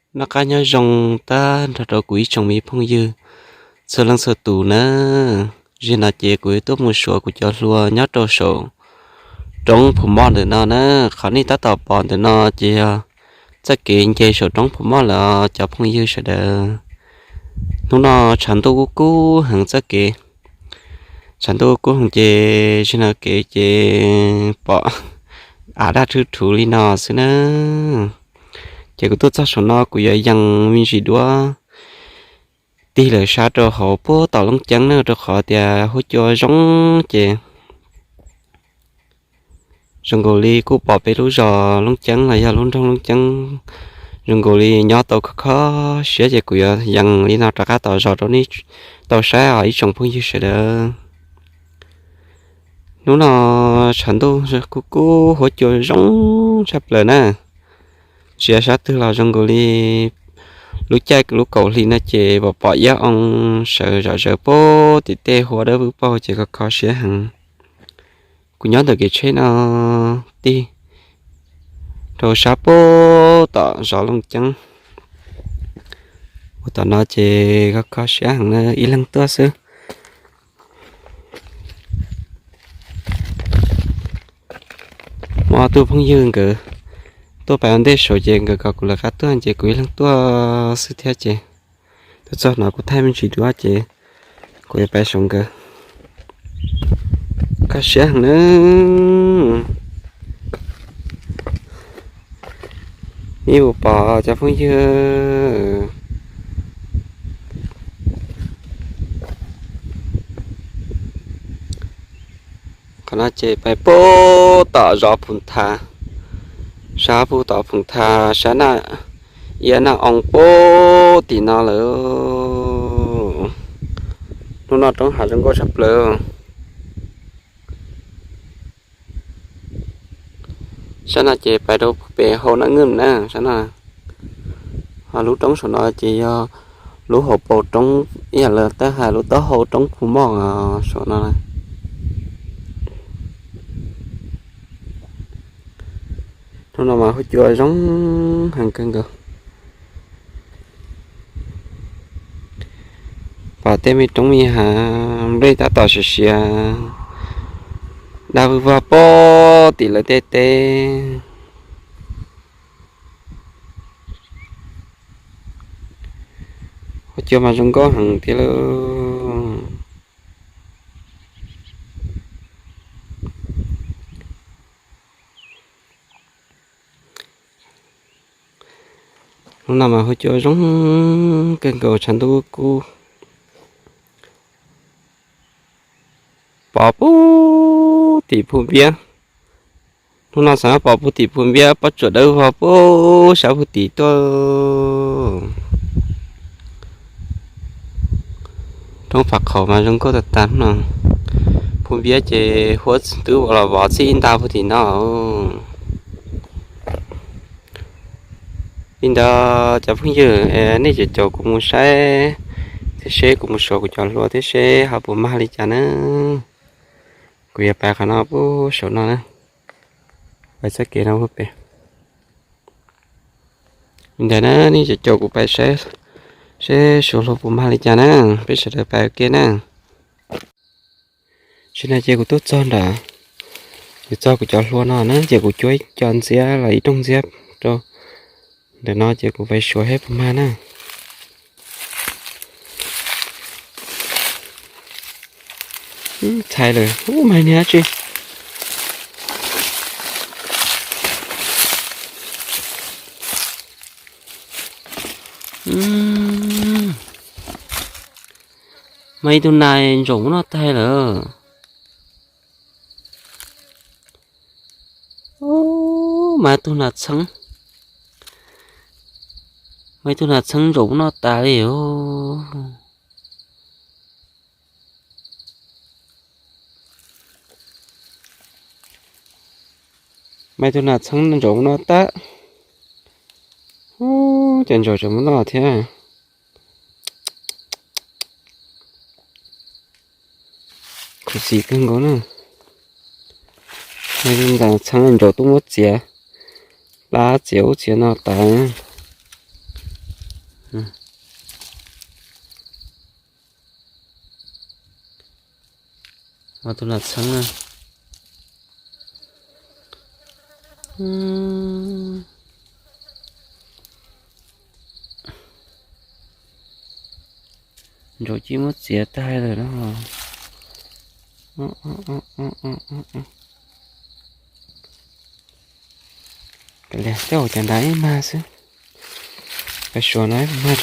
Noj qab nyob zoo tag nrho rau kuv ib tsoom me phooj ywg txhua leej txhua tus na. Zaum no ces kuv yuav tuaj mus suav kuv cov hlua nyob rau saum roob Phu Moj ntawm no na. Qhov nej tab tom pom ntawm no ces yog txoj kev nce saum roob Phu Moj lawm cov phooj ywg sawv daws. Hnub no tshav ntuj kub kub heev txoj kev, tshav ntuj kub heev ces zaum no kev ces pom av daj rhuv rhuv li no xwb na. Ces kuv tuaj txog saum no kuv yuav yees me ntsis duab tig lawm sab rau hauv puag tom Looj Ceeb na, rau qhov tias huab cua zoo ces zoo nkaus li kuj pom peb lub zos Looj Ceeb los yog lub nroog Looj Ceeb zoo nkaus li nyob tau kho kho siab, ces kuv yuav yees li no rov qab tom zos rau nej tau saib os ib tsoom phooj ywg sawv daws. Hnub no tshav ntuj kub kub huab cua zoo tshaj plaws na. Tsis hais sab twg los zoo nkaus li lub caij lub kaum hli no ces pom pom iab oo sawv zom zaws puag tim tej huab dawb vwg paug ces kho kho siab heev. Kuv nyob ntawm kev tsheb no tig rau sab puag tom zos Looj Ceeb. Ua tom no ces kho kho siab heev na, ib leeg tuaj xwb. Muaj ob tug phooj ywg nkawd tuaj pais ua ntej saud ces nkawd kom kuv lawv qab tuaj ces kuv ib leeg tuaj xwb thiab ces tuaj txog no kuv thaij me ntsis duab ces kuv yuav pais saum nkawd. Kho siab heev na. Ib puas pom cov phooj ywg. Qhov no ces pais puag tom zos Phu Tha, sab puag tom Phu Tha, sab Naj Iab Naj Oo puag tim no lawm. Hnub no roob hav zoo nkauj tshaj plaws. Sab no ces pais rau pem hau Naj Nwj na sab no. Ho lub roob saum no ces yog lub hauv paus roob, ib yam li tab hais lub taub hau roob Phu Moj saum no. Hnub no mas huab cua zoo heev kawg nkaus. Pom tej me roob me hav nplej tab tom siav siav daj vwg vog puag tim lawv tej teb. Huab cua mas zoo nkauj heev tiag lauj. Hnub no mas huab cua zoo kawg nkaus, tshav ntuj kub, pov puag tim Phu Npiab. Hnub no xav pov puag tim Phu Npiab, pob tsuas dawb vog puag sab puag tim tuaj. Roob Phav Qhaum mas zoo nkauj tag tag no. Phu Npiab ces huab twb los vov txij nta puag tim no. Li ntawd cov phooj ywg, nej caum caum kuv mus saib thiab seb kuv mus suav kuv cov hlua thiab seb ho puas mag li cas na. Kuv yuav pais qhov no puag saum no na, pais txoj kev no puag pem. Li ntawd na, nej caum caum kuv pais saib seb suav hlua puas mag li cas na. Peb sawv daws pais ua ke na. Tam sim no ces kuv tuaj txog nram, kuv txog kuv cov hlua no na ces kuv cuab ib co ntxiab los ib rooj ntxiab rau ntawm no ces kuv pais suav seb puas mag na. Txhais lawm, ub, mag niag dab tsi. Mag ib tug nas ntsaum noj tag lawm. Ub, mag ib tug nas txheeb, mag ib tug nas txheeb ntsaum noj tas li os. Mag ib tug nas txheeb ntsaum noj tas. Ub, cas ntsaum tseem muaj noj thiab. Khuv xim kawg nkaus na. Mag ib tug nas txheeb ntsaum tuaj muab txiav, plab txiav ub txiav no tas. Ua tus lam txheeb na. Ntsaum ci muab txiav tag lawm na. Kav liam, tej zaum cov ntawd ib mag xwb. Pais suav no ib mag.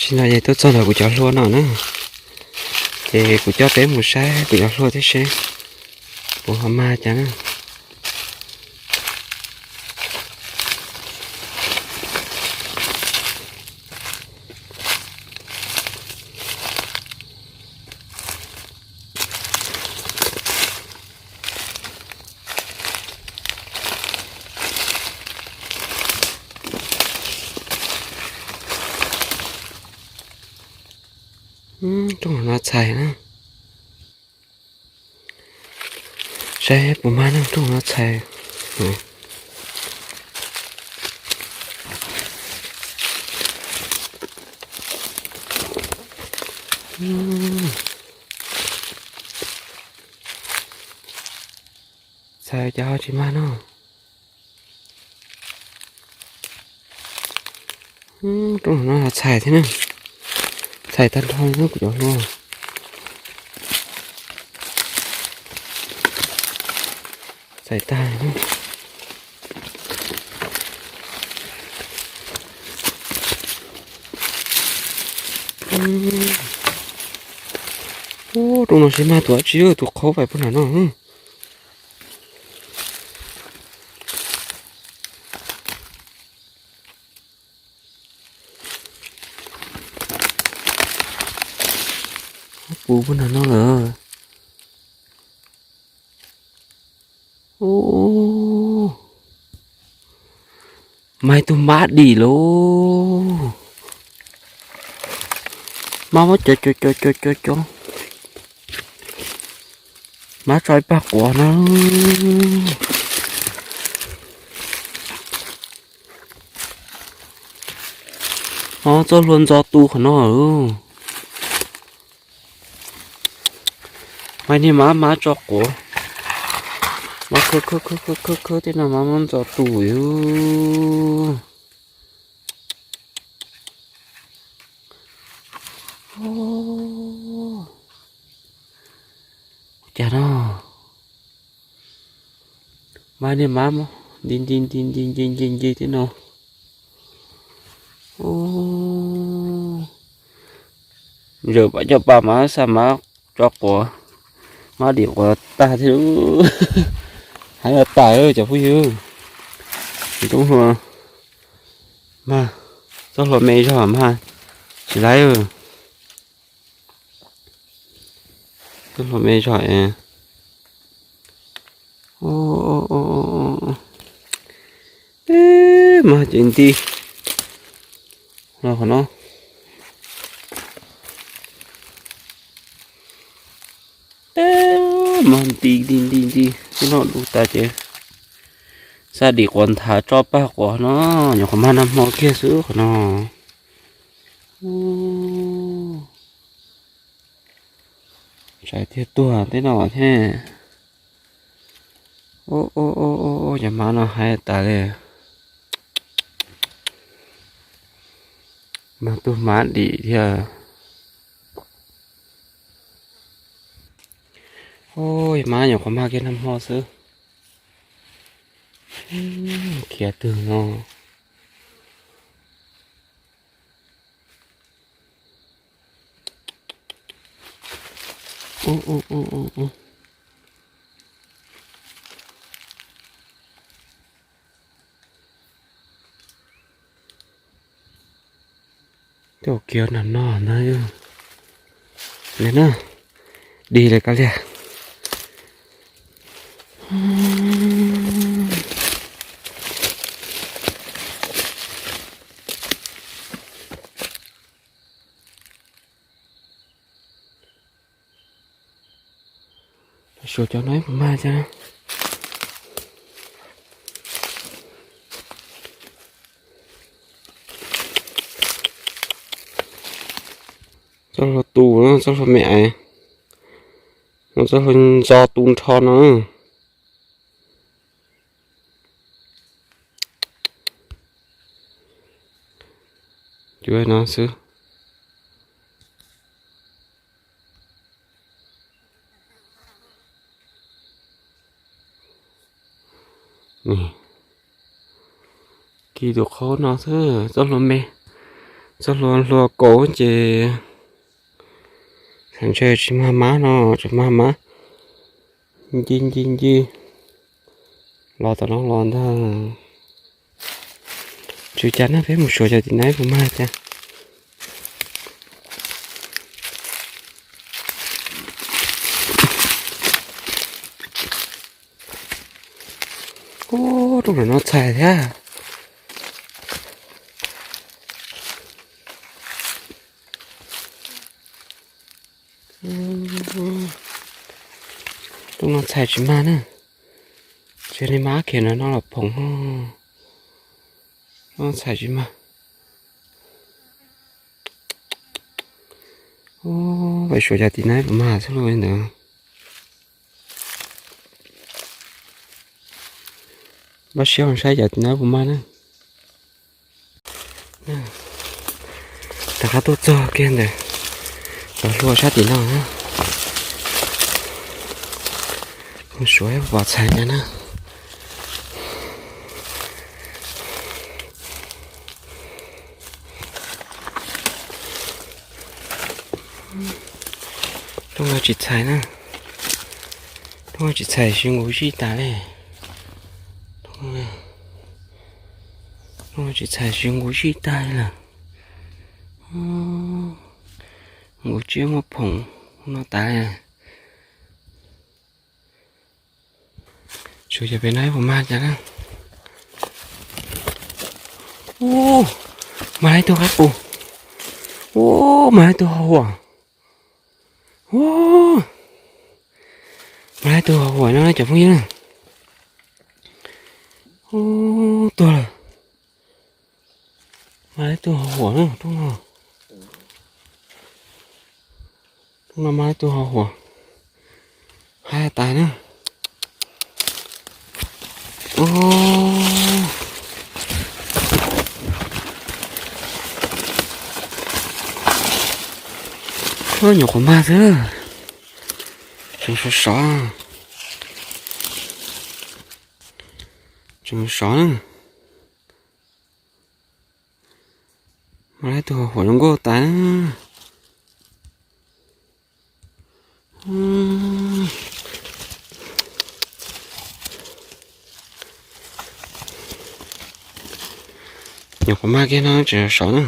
Tsis no ces tuaj txog ntawm kuv cov hlua no na, ces kuv coj peb mus saib kuv cov hlua thiab seb puas ho mag cas na. Rooj no txhais na. Saib puas mag na, rooj no txhais. Txhais cas ho tsis mag no. Rooj no txhais thiab na. Txhais tag nrho li na kuv cov hlua. Txhais tag li na. Ub, rooj no sib mag tus dab tsi, tus qhaub pais puag nram no. Puv puag nram no lawm. Ub, mag ib tug mab dim lauj. Mab muab cov cov cov cov cov cov mab tso ib pag quav na. Ho txoj hlua ntxo tu qhov no. Mas niag mab mab tso quav, mab khawb khawb khawb khawb khawb tej no mab muab ntxo tu yus. Cas no, mas niag mab nti nti nti nti nce nce nce tej no. Zaum pam coj pam mas xa mab tso quav, mab dim quav tag thiab. Hais los tas cov phooj ywg, tub hlua mas, txoj hlua me zog mas tsis laib. Tub hlua me zog es, mas ces nti los qhov no. Mas nti nti nti nti, tub no lub tas ces xa dim quav nthav tso pag quav no, nyuam qhuav mag nag hmo kiag xwb qhov no. Tsais tiag tuag tej no thiab. Cov mab no haib tas li. Mag tug mab dim thiab. Mab nyuam qhuav mag kiag nag hmo xwb. Khiav twg no. Tej kiag nag no ntag. Li na, dig li kav liam. Suav cov no ib puas mag thiab. Txoj hlua tu, txoj hlua me aiv, txoj hlua ntxo tu nrho no. Cuab no xwb. Kis tus qhov no xwb, txoj hlua me, txoj hlua hlua kaus ces ntshe tsis mag mab no, tsis mag mab. Nci nci nci. Los tom no los ntag. Tsum cas na, peb mus suav cov tim no ib puas mag cas. Ub, rooj no txhais thiab. Rooj no txhais tsis mag na. Tsis li mas khiav no no los phoom. Rooj txhais tsis mag. Ub, peb suav cov tim no ib puas mag xwb lauj ntawd. Npaj siab saib cov tim no ib puas mag na. Rov qab tuaj txog kiag ntawm cov hlua sab tim no na. Suav ib puas txhais cas na. Rooj no tsis txhais na. Rooj no tsis txhais, siv nkuv zij tas li. Rooj no tsis txhais, siv nkuv zij tag li lawm. Nkuv tsiab muaj phoom no tas li. Tsuas yog peb no ib puas mag cas na. Ub, mag ib tug qaib qus. Ub, mag ib tug ho huam. Ub, mag ib tug ho huam no cov phooj ywg na. Ub, tuag lawm. Mag ib tug ho huam na, rooj no. Rooj no mag ib tug ho huam. Hais tas na. Ub, nyuam qhuav mag xwb. Tseem sov sov. Tseem sov na. Mag ib tug ho huam zoo nkauj tas na. Nyuam qhuav mag kiag no tseem sov na.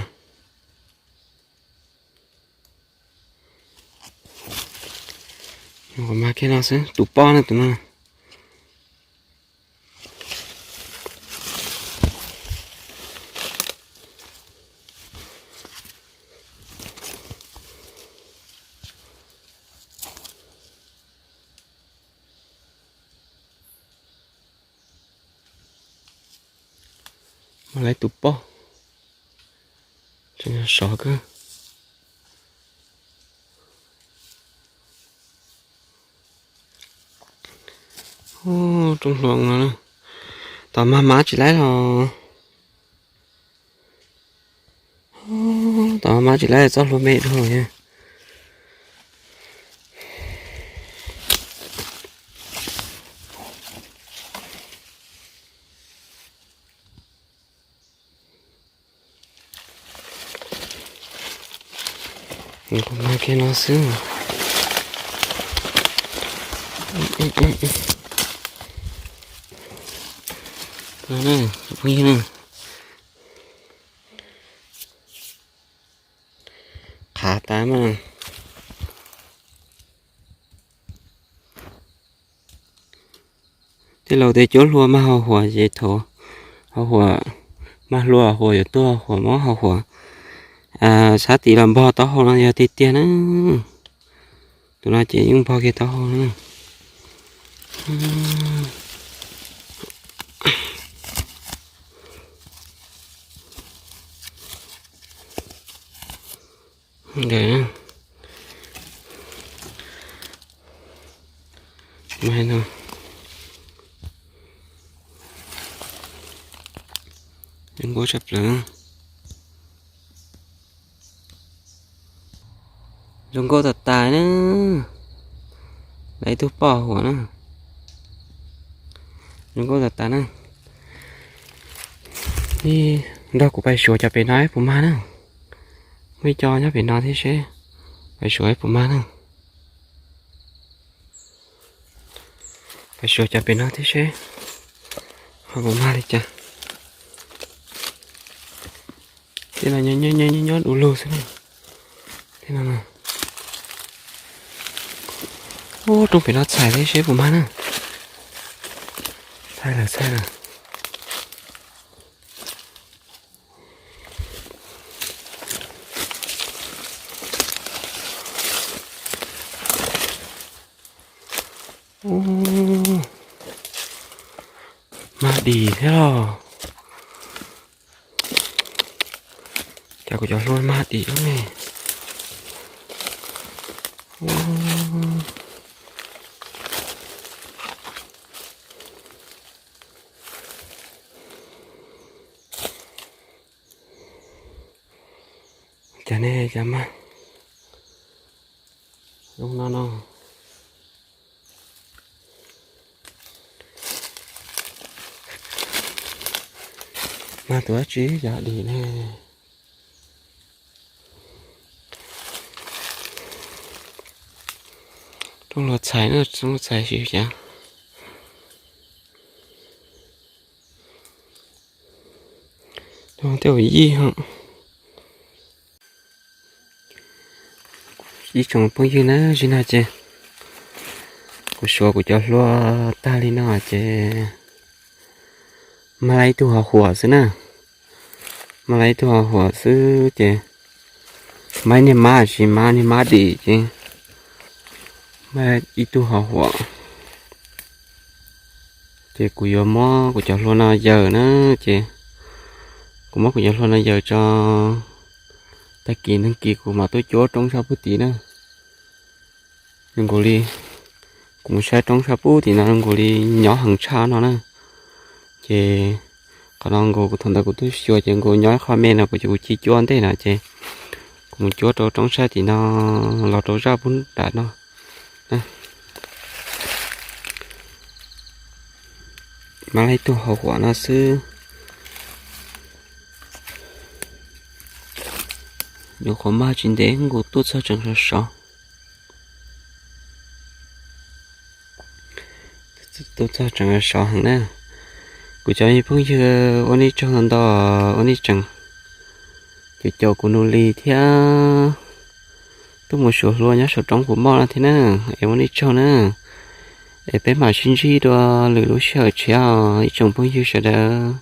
Nyuam qhuav mag kiag no xwb, tus poj na tus no. Mag lawv tus poj, tseem sov kawg. Rooj hlua no, tom mag mab tsis laib los, tom mag mab tsis laib txoj hlua me dhau. Kuv mag kiag no xwb. Phooj ywg, qhav tas mas. Tej laus tias cuab hlua mag ho huam ces thaum ho huam, mag hlua ho huam, yuav tuag ho huam, mob ho huam. Sab tid los npog taub hau no yog tiag tiag na. Tus no ces yeej npog kiag taub hau na. Zoo nkauj tshaj plaws. Zoo nkauj tas tas na. Lawv ib tug poj huam na. Zoo nkauj tas tas na. Ib, nrog kuv pais suav cov pem no puas mag na. Muaj ib co nyob pem no thiab seb, pais suav puas mag na. Pais suav cov pem no thiab seb ho puas mag li cas. Tej no nyob nyob du lug xwb na. Tej no, ub, roob pem no txhais thiab seb puas mag na. Txhais lawm, txhais lawm. Ub, mag dim thiab los. Cas kuv cov hlua mag dim lub ne. Cas ne, cas mag zoo no no. Mag tus dab tsi cov dim ne. Rooj hlua txhais na, rooj hlua txhais tsis cas. Tej yij ho. Ib tsoom phooj ywg na, zim no ces kuv suav kuv cov hlua tag li no ces mag lawm ib tug ho huam xwb na. Mag lawm ib tug ho huam xwb ces, mag niag mab, tsis mag niag mab dim ces, mag ib tug ho huam. Ces kuv yuav muab kuv cov hlua no yaws na, ces kuv muab kuv cov hlua no yaws tso, tag kis neeg kis kuv mam tuaj cuab roob sab pub tid na. Zoo nkaus li, kuv mus saib roob sab pub tim no zoo nkaus li nyob heev tshaj no na. Ces qhov no nkaus kuv thaum ntawd kuv twb xyuas ces nkaus nyob ib qho me no kuv ces kuv cia cuab ntej no ces kuv mus cuab rau roob sab tim no los rau zaj pub nram no. Mag lawm ib tug ho huam no xwb. Nyuam qhuav mag tsis ntev nkaus tuaj txog tseem sov sov. Tuaj txog tseem sov heev na. Kuv cov phooj ywg ua nej tsaug ntau ntau, ua nej tseem caum caum kuv nus li thiab tuaj mus suav hlua nyob saum roob kuv moj no thiab na. Es ua nej tsaug na. Es peb mam sib ntsib dua lwm lub sij hawm tshiab os ib tsoom phooj ywg sawv daws.